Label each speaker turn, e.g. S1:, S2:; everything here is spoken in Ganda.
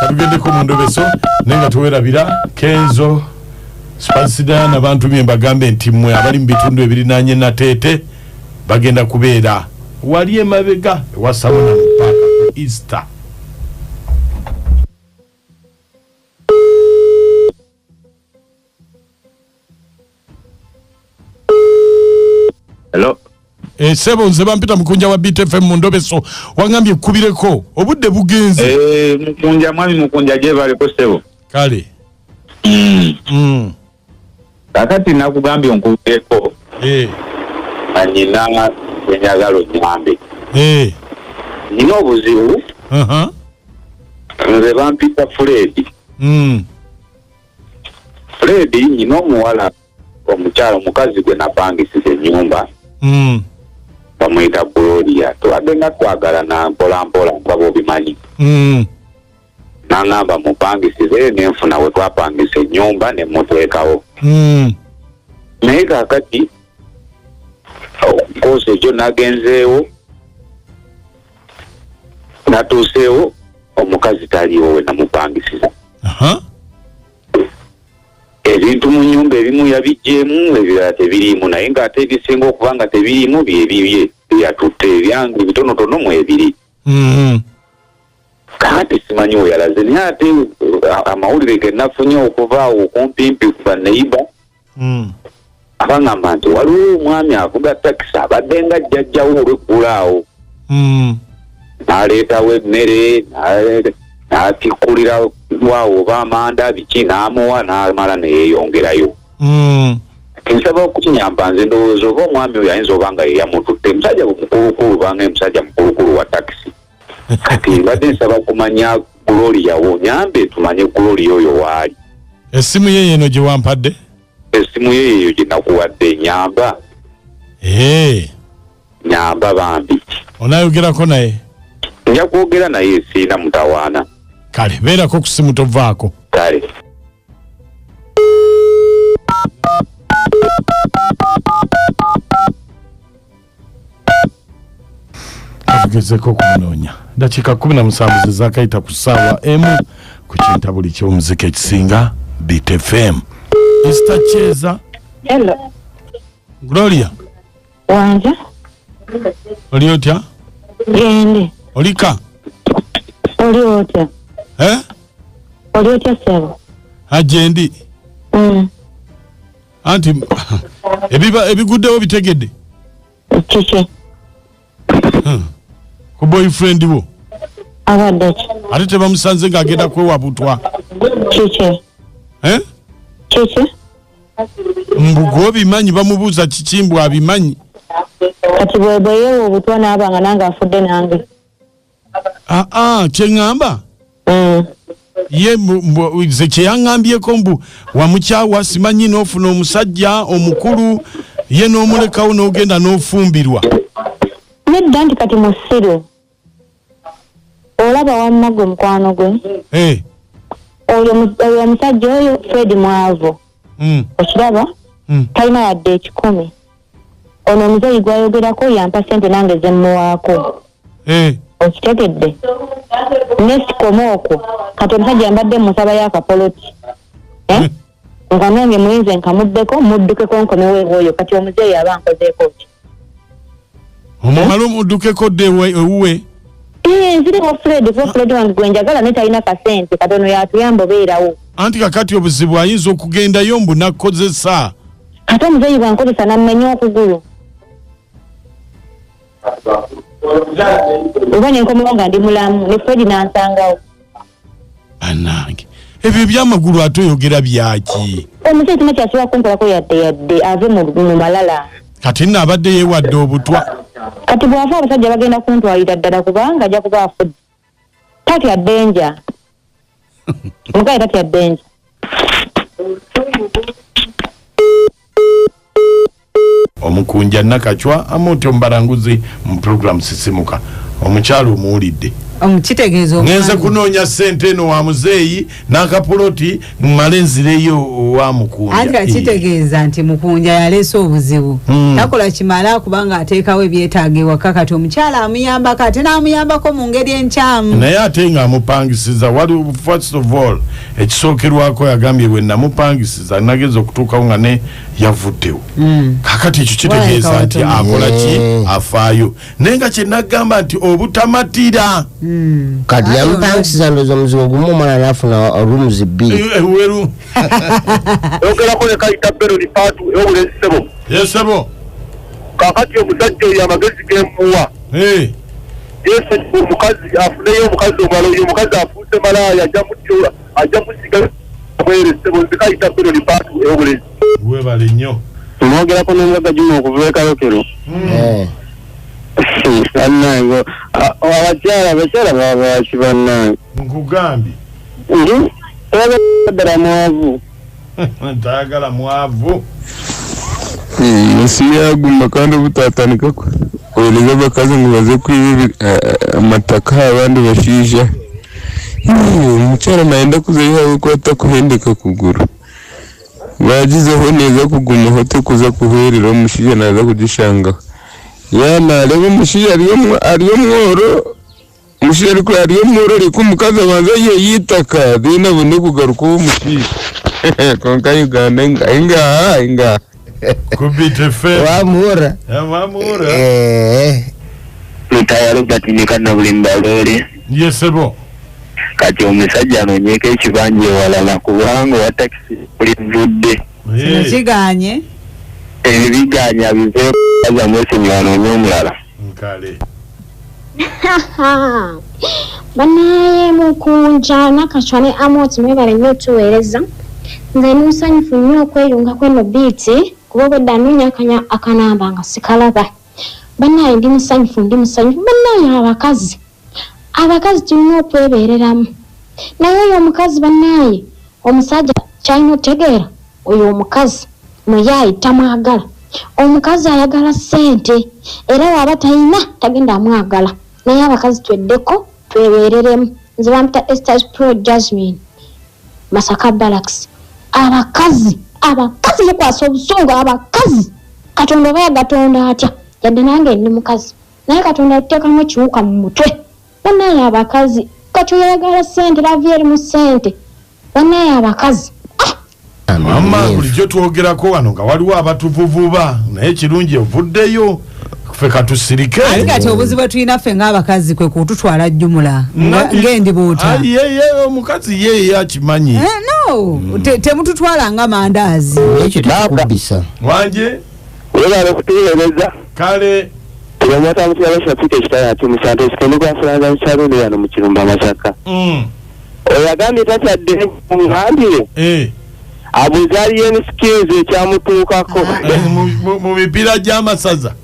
S1: Katugendeko mu ndobeso naye nga tewerabira Kenzo Spasidiana bantumye mbagambe nti mmwe abali mu bitundu ebirinaanye Nateete bagenda kubeera wali emabega ewa Samona mu paaka ku Easter.
S2: Hello.
S1: Eh, sebo nze bampita mukunja wa BTFM mu ndobeso wangambye kubireko obudde bugenze.
S2: Eh, mukunja mwami mukunja gyebaleko sebo.
S1: Kale.
S2: Kakati nakugambye onkubireko. Nina enjagala onyambe. Nina obuzibu. Nze bampita Fred. Fred nina omuwala omukyala omukazi gwe napangisiza ennyumba. Bamuyita Gloria. Tubadde nga twagalana mpola mpola nga bw'obimanyi. N'angamba mupangisize nenfuna we twapangisa ennyumba ne muteekawo. Naye kaakati koosi ekyo nagenzeewo natuuseewo omukazi taliiwo we namupangisiza. Ebintu mu nnyumba ebimu yabiggyeemu ebirala tebiriimu naye ng'ate ebisinga okuba nga tebiriimu bye bibye byeyatutte ebyange ebitonotono mwebiri. Kaakati simanyi we yalaze naye ate amawulire ge nafunye okuva awo okumpimpi ku banneyiba abangamba nti waliwo omwami avuga takisi abadde nga jjajjawo olweggulo awo. N'aleetawo emmere, n'atikkulira waawo oba amanda biki n'amuwa n'amala ne yeeyongerayo. Nsaba okunyamba nze ndowooza oba omwami oyo ayinza oba nga ye yamututte. Musajja mukulukulu banga musajja mukulukulu wa takisi. Kati mbadde nsaba kumanya Gloria wo nyambe tumanye Gloria oyo waali.
S1: Essimu ye yeno gye wampadde?
S2: Essimu ye yeeyo gye nakuwadde nyamba. Nyamba bambi.
S1: Onaayogerako naye?
S2: Nja kwogera naye siina mutawaana.
S1: Kale beerako ku ssimu tovaako.
S2: Kale.
S1: Tugezeko okumunoonya. Dakiika 17 ze zaakayita ku ssaawa emu ku kintabuli ky'omuziki ekisinga Beat FM. Esther Cheza.
S3: Hello.
S1: Gloria.
S3: Wanja.
S1: Oli otya?
S3: Gende.
S1: Olika?
S3: Oli otya?
S1: Eh?
S3: Oli otya ssebo?
S1: Ajendi. Anti ebiguddewo bitegedde.
S3: Kiki?
S1: Ku boyfriend wo.
S3: Abadde ki?
S1: Ate tebamusanze ng'agenda kwewa butwa.
S3: Kiki?
S1: Eh?
S3: Kiki?
S1: Mbu gw'obimanyi bamubuuza kiki mbu abimanyi.
S3: Kati bwe yeewa obutwa n'aba nga nange afudde nange.
S1: Kye ŋŋamba? Ye nze kye yaŋŋambyeko mbu wamukyawa simanyi n'ofuna omusajja omukulu ye n'omulekawo n'ogenda n'ofumbirwa.
S3: Nedda nti kati musiru. Olaba wamma gwe mukwano gwe. Oyo omusajja oyo Fred mwavu. Okiraba? Talina yadde 1,000. Ono omuzeeyi gw'ayogerako yampa ssente nange ze mmuwaako. Okitegedde? Ne sikoma okwo. Kati omusajja mbadde mmusabayo akapoloti. Nga nange muyinze nkamubbeko, muddukeko nkomewo ew'oyo. Kati omuzeeyi aba nkozeeko ki?
S1: Omumala omuddukeko dde ewuwe?
S3: Nziriwo Fred, kuba Fred wange gwe njagala naye talina kasente. Katono y'atuyamba obeerawo.
S1: Anti kakati obuzibu ayinza okugendayo mbu n'akkozesa.
S3: Ate omuzeeyi bw'ankozesa n'ammenya okugulu. Oba ne nkomawo nga ndi mulamu ne Fred n'ansangawo.
S1: Bannange, ebyo eby'amagulu ate oyogera byaki?
S3: Omuzeeyi tima kyasobola kunkolako yadde yadde ave mu malala.
S1: Kati nno abadde yeewadde obutwa.
S3: Kati bw'afa abasajja bagenda kuntwalira ddala kubanga ajja kuba afudde. Tatya ddenja. Omukazi tatya ddenja.
S1: Omukunja Nakachwa Amooti omubalanguzi mu program Sisimuka. Omukyala omuwulidde.
S4: Kitegeeza
S1: Ngenze
S4: omwami.
S1: Kunoonya sente eno wa muzeeyi n'akapuloti, mmale nzireyo wa Mukunja.
S4: Anti kati kitegeeza nti Mukunja yaleese obuzibu. Takola kimala kubanga ateekawo ebyetaago ewaka. Kati omukyala amuyambako, ate n'amuyambako mu ngeri enkyamu.
S1: Naye ate ng'amupangisiza wali, first of all, ekisookerwako yagambye bwe namupangisiza nageza okutuukawo nga ne yavuddewo. Kakati ekyo kitegeeza
S4: Walabika
S1: nti
S4: watono.
S1: akola ki? Afaayo. Naye nga kyenagamba nti obutamatira.
S5: Kati yamupangisiza, ndowooza omuzigo gumu, omwana nafuna rooms 2.
S1: Eweru.
S6: Yogerako ne Kayita Beroni Paatu ew'obulenzi, ssebo.
S1: Yesebo.
S6: Kakati omusajja oyo amagezi gemuwa, yesu omukazi afuneyo omukazi omulala. Oyo omukazi afuuse malaaya, ajja mutyo, ajja musiga bwere, ssebo. Nze Kayita Beroni Paatu ew'obulenzi.
S1: Webale nnyo.
S6: Mwogerako n'omugaga Juma okuva e Kalokero. Bannange, abakyala baba baki, bannange?
S1: Nkugambye.
S6: Ddala mwavu.
S1: Ntayagala mwavu.
S7: Ensi yaguma kandi obutatandika kohereza abakazi ngu baze kwiba amataka abandi bashaija. Omukyara nayenda kuzayo ahabw'okuba atakuhendeka kuguru bagizeho neza kugumaho tekuza kuhwerera omushaija naza kugishangaho ya nareba omushaija ari omworo, omushaija ariko ari omworo, reka omukazi abanza ayiheyo itaka, then abone kugaruka omushaija. Konka Uganda ingaha ingaha.
S1: Kubite fe.
S5: Wamuhura.
S1: Wamuhura.
S6: Lutaya Robert Nikana buli mbaloole.
S1: Yesebo.
S6: Kati omusajja anoonyeeko ekibanja ewalala kubanga owa takisi bulivudde.
S4: Kino kiganye.
S6: Ebiganya biveeko, kaza mwesonyiwa, anoonye omulala.
S1: Nkale.
S8: Banaye Mukunja, Nakacwa ne Amoti, mwebale nnyo otuweereza. Nze ndi musanyufu nnyo okweyunga kweno biiti, kuba obwedda anoonya akanamba nga sikalaba. Banaye ndi musanyufu, ndi musanyufu. Banaye abakazi tulina okwebeereramu, naye oyo omukazi, banaye omusajja kyalina otegeera, oyo omukazi muyaayi, tamwagala. Omukazi ayagala ssente, era waaba talina tagenda amwagala. Naye abakazi tweddeko, twebeereremu. Nze bampita Esters Pro Jasmine, Masaka Barracks. Abakazi mukwasa obusungu. Abakazi Katonda oba yagatonda atya? Yadde nange ndi mukazi, naye Katonda atuteekamu ekiwuka mu mutwe. Banaye abakazi, kati oyagala ssente, love eri mu ssente. Banaye abakazi.
S1: Mama, bulijjo twogerako wano nga waliwo abatuvuvuba, naye kirungi ovuddeyo, ffe katusirike.
S4: Ate kati obuzibu bwe tulina ffe ng'abakazi kwe kututwala jjumula ng'endibuuta.
S1: Ayi, ye, omukazi ye akimanyi.
S4: Eh, no, temututwala nga mandaazi.
S5: Ekyo tekikubisa.
S1: Wanje.
S6: Webale kutuweereza.
S1: Kale.
S6: Omwatambukira Shafika ekitala ati musanto sikendikwafulanza mukyalo wano mu Kirumba, Masaka. Oyo agambye takyadde, ngambye abuuza Alien Skills ekyamutuukako.
S1: Mu mipiira gy'amasaza.